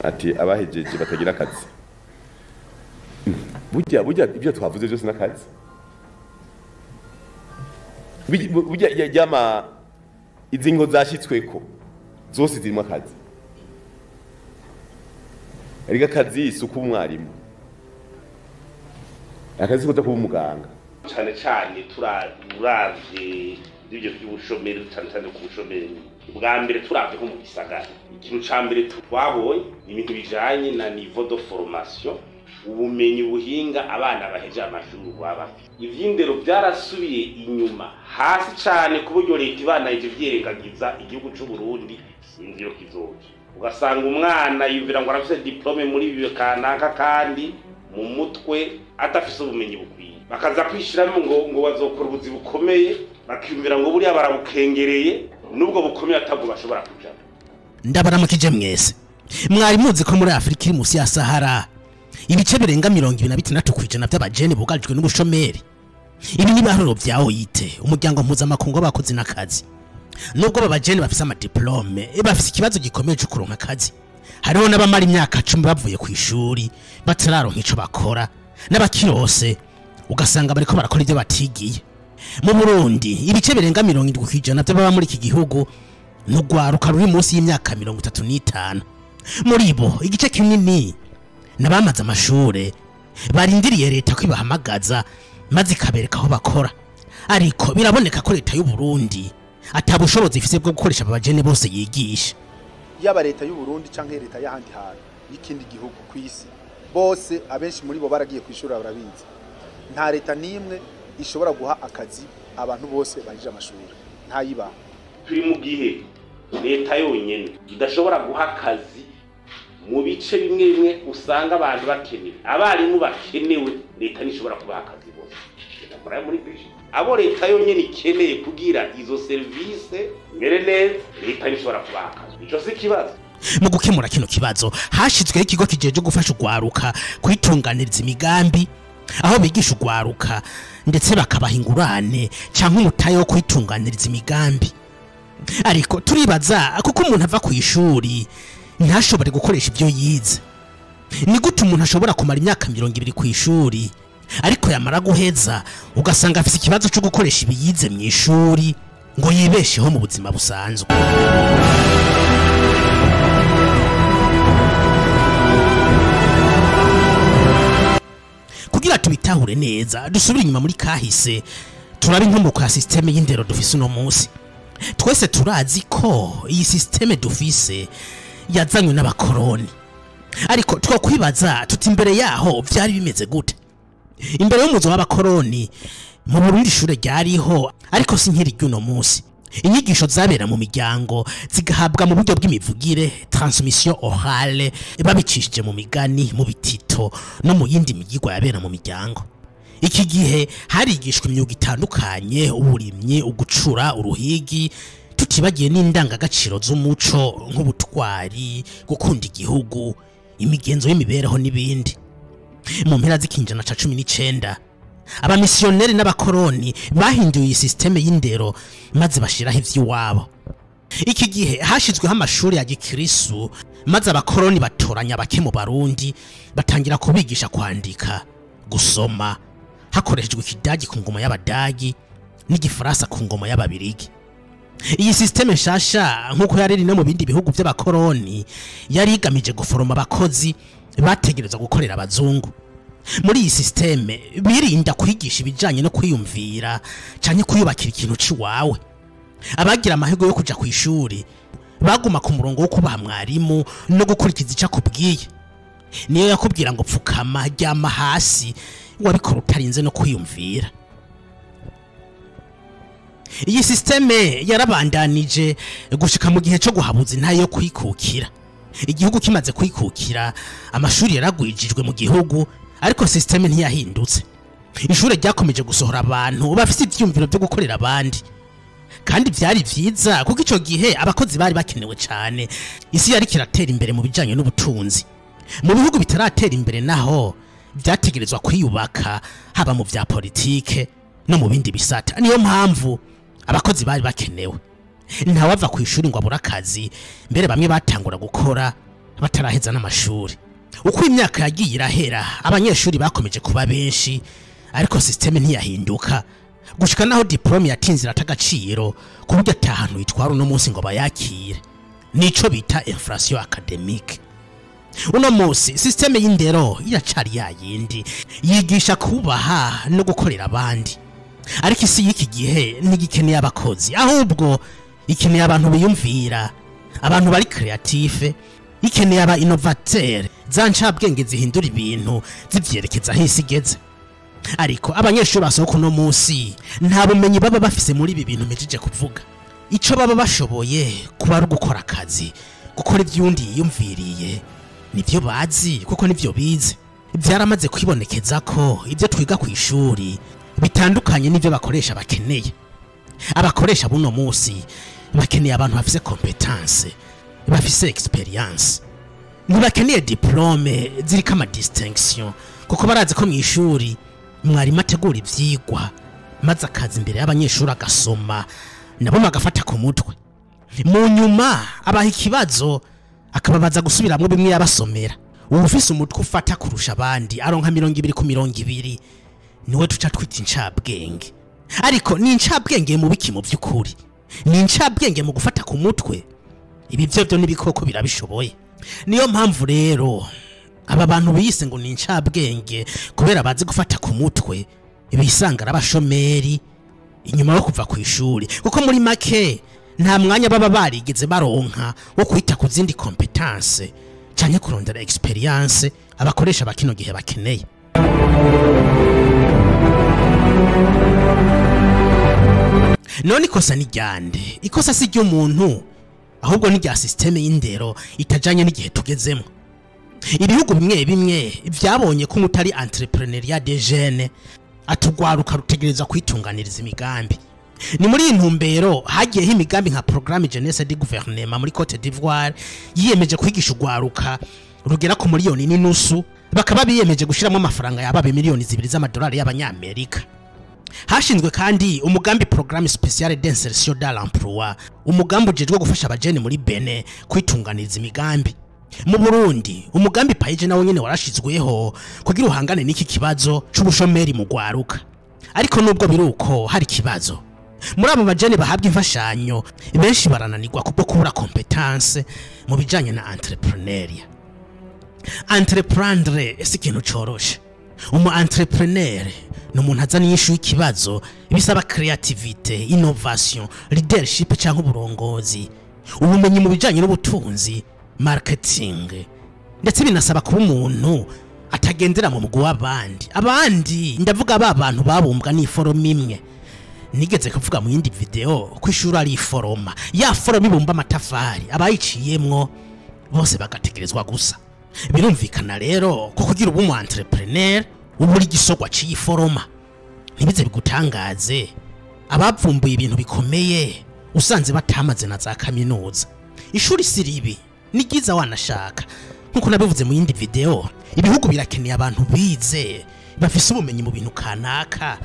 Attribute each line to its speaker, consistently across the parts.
Speaker 1: Ati abahejeje batagira akazi. Burya burya ibyo twavuze byose n'akazi. Burya yama izi ngo zashitsweko zose zirimo akazi. Ariko akazi isuku umwarimu. Akazi ko kuba umuganga.
Speaker 2: Cyane cyane turavye ibyo by'ubushomeri, cyane cyane ku bushomeri. Ubwa mbere turavye nko mu gisagara. Ikintu ca mbere twabonye ni ibintu bijanye na niveau de formation, ubumenyi buhinga abana baheje amashuri baba bafite. Ivy'indero byarasubiye inyuma hasi cane ku buryo leta ibana ije vyirengagiza igihugu c'u Burundi sinzi yo kizoja. Ugasanga umwana yumvira ngo arafise diplome muri bibe kanaka kandi mu mutwe adafise ubumenyi bukwiye. Bakaza kwishiramo ngo bazokora ubuzi bukomeye, bakiyumvira ngo buriya barabukengereye nubwo bukomeye atabwo bashobora kuja.
Speaker 3: Ndabaramukije mwese. Mwari muzi ko muri Afrika iri musi ya Sahara ibice birenga 26% by'abajene bugarijwe n'ubushomeri. Ibi ni biharuro vya OIT, umuryango mpuzamakungu w'abakozi n'akazi. Nubwo babajene bafise amadiplome, bafise ikibazo gikomeye cyo kuronka akazi. Hariho n'abamara imyaka 10 bavuye ku ishuri batararonka ico bakora, n'abakirose ugasanga bariko barakora ibyo batigiye. Mu Burundi ibice birenga 70% by'ababa muri iki gihugu n'ugwaruka ruri munsi y'imyaka 35. Muri bo igice kinini nabamaze amashure barindiriye leta kwibahamagaza maze ikabereka aho bakora. Ariko biraboneka ko leta y'u Burundi atabushobozi ifise bwo gukoresha abajene bose yigisha.
Speaker 4: Yaba leta y'u Burundi canke leta y'ahandi hantu y'ikindi gihugu kw'isi, bose abenshi muri bo baragiye kwishura barabizi. Nta leta nimwe ishobora guha akazi abantu bose barije amashuri, ntayiba.
Speaker 2: Turi mu gihe leta yonyene idashobora guha akazi mu bice bimwe bimwe usanga abantu bakenewe, abarimu bakenewe, leta ntishobora kubaha akazi bose. Muri budget abo leta yonyene ikeneye kugira izo service mere neza, leta ntishobora kubaha akazi. Ico si kibazo.
Speaker 3: Mu gukemura kino kibazo hashizweho ikigo kijeje gufasha ugwaruka kwitunganiriza imigambi, aho bigisha ugwaruka ndetse bakabaha ingurane canke umutahe wo kwitunganiriza imigambi. Ariko turibaza kuko umuntu ava ku ishuri ntashobore gukoresha ibyo yize. Ni gute umuntu ashobora kumara imyaka 20 ku ishuri ariko yamara guheza ugasanga afise ikibazo cyo gukoresha ibiyize mu ishuri ngo yibesheho mu buzima busanzwe? Kugira tubitahure neza dusubire inyuma muri kahise, turabe inkomoko ya systeme y'indero dufise uno munsi. Twese turazi ko iyi systeme dufise yazanywe n'abakoroni. Ariko twokwibaza tuti imbere yaho vyari bimeze gute? Imbere y'umuzo w'abakoroni mu Burundi ishure ryariho, ariko si nkiri ry'uno munsi. Inyigisho zabera mu miryango zigahabwa mu buryo bw'imivugire, transmission orale, babicishije mu migani, mu bitito no mu yindi migigwa yabera mu miryango. Iki gihe harigishwa imyuga itandukanye, uburimyi, ugucura, uruhigi, tutibagiye n'indangagaciro z'umuco nk'ubutwari, gukunda igihugu, imigenzo y'imibereho n'ibindi. Mu mpera z'ikinjana ca 19 abamisiyoneri n'abakoroni bahinduye iyi systeme y'indero maze bashiraho ivy'iwabo. Iki gihe hashizweho amashuri ya gikristu, maze abakoroni batoranya bake mu Barundi batangira kubigisha kwandika, gusoma hakoreshejwe ikidagi ku ngoma y'abadagi n'igifaransa ku ngoma y'ababirigi. Iyi systeme nshasha nkuko yari no mu bindi bihugu by'abakoroni yari igamije guforoma abakozi bategereza gukorera abazungu. Muri iyi systeme birinda kwigisha ibijanye no kwiyumvira canke kwiyubakira ikintu ciwawe. Abagira amahirwe yo kuja ku ishuri baguma ku murongo wo kubaha mwarimu no gukurikiza ico akubwiye. Niyo yakubwira ngo pfukama, ryama hasi, wabikora utarinze no kwiyumvira. Iyi systeme yarabandanije gushika mu gihe cyo guhabuza intaye yo kwikukira. Igihugu kimaze kwikukira, amashuri yaragwijijwe mu gihugu, ariko systeme ntiyahindutse. Ishure ryakomeje gusohora abantu bafise ivyumviro byo gukorera abandi. Kandi vyari vyiza kuko ico gihe abakozi bari bakenewe cane. Isi yari kiratera imbere mu bijanye n'ubutunzi. Mu bihugu bitaratera imbere naho vyategerezwa kwiyubaka, haba mu vya politike no mu bindi bisata. Niyo mpamvu abakozi bari bakenewe. Ntawava ku ishuri ngo abura akazi, mbere bamwe batangura gukora bataraheza n'amashuri. Uko imyaka yagiye irahera, abanyeshuri bakomeje kuba benshi, ariko système ntiyahinduka gushika naho diplôme yatinze irata agaciro ku buryo ata hantu yitwara uno munsi ngo bayakire. Nico bita inflation académique. Uno munsi système y'indero iracari yayindi yigisha kubaha no gukorera abandi, ariko isi y'iki gihe ntigikeneye abakozi, ahubwo ikeneye abantu biyumvira, abantu bari créatifs, ikeneye aba innovateurs, za ncabwenge zihindura ibintu zivyerekeza aho isi igeze. Ariko abanyeshuri basohoka uno munsi nta bumenyi baba bafise muri ibi bintu mpejeje kuvuga. Ico baba bashoboye kuba ari ugukora akazi, gukora ivy'undi yiyumviriye, nivyo bazi kuko nivyo bize. Vyaramaze kwibonekeza ko ibyo twiga ku ishuri bitandukanye n'ivyo bakoresha bakeneye. Abakoresha buno munsi bakeneye abantu bafise compétence, bafise expérience, ntibakeneye diplôme ziriko ama distinction, kuko barazi ko mw'ishuri mwarimu ategura ivyigwa maze akaza imbere y'abanyeshuri agasoma, nabo bagafata ku mutwe. Mu nyuma abaha ikibazo akababaza gusubiramwo bimwe yabasomera. Uwufise umutwe ufata kurusha abandi aronka 20 ku 20, niwe tuca twita incabwenge. Ariko ni incabwenge mu biki? Mu vy'ukuri ni incabwenge mu gufata ku mutwe? Ibi vyo vyo n'ibikoko birabishoboye. Niyo mpamvu rero aba bantu biyise ngo ni incabwenge kubera bazi gufata ku mutwe bisanga ari abashomeri inyuma yo kuva ku ishuri, kuko muri make nta mwanya baba barigeze baronka wo kwita ku zindi compétences canke kurondera expérience abakoresha ba kino gihe bakeneye. None ikosa ni ryande? Ikosa si ry'umuntu, ahubwo ni rya système y'indero itajanye n'igihe tugezemo. Ibihugu bimwe bimwe vyabonye ko umutari entrepreneuriat des jeunes atugwaruka rutegereza kwitunganiriza imigambi. Ni muri iyi ntumbero hagiyeho imigambi nka programme Jeunesse du Gouvernement muri Cote d'Ivoire, yiyemeje kwigisha ugwaruka rugera ku 1.5 miliyoni, bakaba biyemeje gushiramo amafaranga yababa 2 miliyoni z'amadolari y'abanyamerika. Hashinzwe kandi umugambi programme spéciale d'insertion dans l'emploi, umugambi ujejwe gufasha abajene muri Benin kwitunganiriza imigambi. Mu Burundi, umugambi PAEEJ nawo nyene warashizweho kugira uhangane n'iki kibazo c'ubushomeri mu gwaruka. Ariko nubwo biruko, hari ikibazo muri abo bajene bahabwa imfashanyo: benshi barananirwa kubwo kubura compétence mu bijanye na entrepreneuriat. Entreprendre si ikintu coroshe. Umu entrepreneur ni umuntu azana inyishu y'ikibazo, bisaba créativité, innovation, leadership cyangwa uburongozi, ubumenyi mu bijanye n'ubutunzi, marketing, ndetse binasaba kuba umuntu atagendera mu mugwi w'abandi. Abandi ndavuga ba bantu babumbwa n'iforoma imwe. Nigeze kuvuga mu yindi video ko ishuri ari iforoma, ya foroma ibumba amatafari, abayiciyemwo bose bagategerezwa gusa. Birumvikana rero ko kugira ubu umu entrepreneur uba uri igisogwa c'iyi foroma. Ntibize bigutangaze abavumbuye ibintu bikomeye usanze batamaze na za kaminuza. Ishuri si ribi, ni ryiza wanashaka. Nkuko nabivuze mu yindi video, ibihugu birakeneye abantu bize, bafise ubumenyi mu bintu kanaka,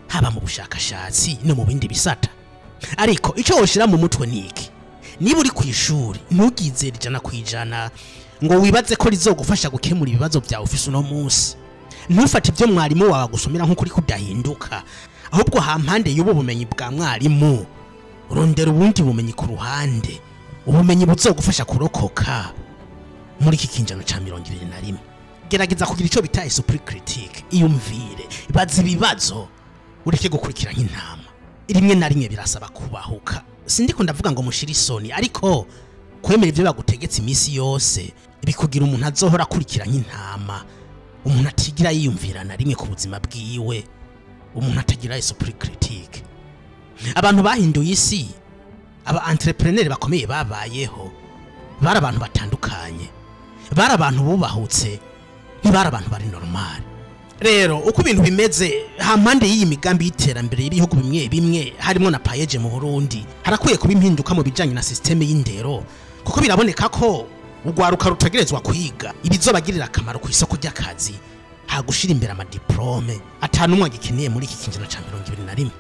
Speaker 3: haba mu bushakashatsi no mu bindi bisata. Ariko ico woshira mu mutwe ni iki: niba uri ku ishuri, ntugizere 100% ngo wibaze ko rizogufasha gukemura ibibazo byawe ufise uno munsi. Ntufate ibyo mwarimu wawe agusomera nk'ukuri kudahinduka, ahubwo hampande y'ubu bumenyi bwa mwarimu, rondera ubundi bumenyi ku ruhande, ubumenyi buzogufasha kurokoka muri iki kinjano ca 21. Gerageza kugira ico bita esprit critique, iyumvire, baza ibibazo, ureke gukurikira nk'intama. Rimwe na rimwe birasaba kubahuka. Sindiko ndavuga ngo mushire isoni, ariko kwemera ivyo bagutegetse iminsi yose bikugira umuntu azohora akurikira nk'intama, umuntu atigira yiyumvira na rimwe ku buzima bwiwe, umuntu atagira esprit critique. Abantu bahinduye isi, aba entrepreneur bakomeye babayeho, bari abantu batandukanye, bari abantu bubahutse, ntibari abantu bari normal. Rero uko ibintu bimeze, hampande y'iyi migambi y'iterambere y'ibihugu bimwe bimwe harimo na PAEEJ mu Burundi, harakwiye kuba impinduka mu bijanye na système y'indero, kuko biraboneka ko urwaruka rutagerezwa kwiga ibizobagirira akamaro ku isoko ry'akazi, hagushira imbere ama diplôme atanumwe agikeneye muri iki kinjana ca 21.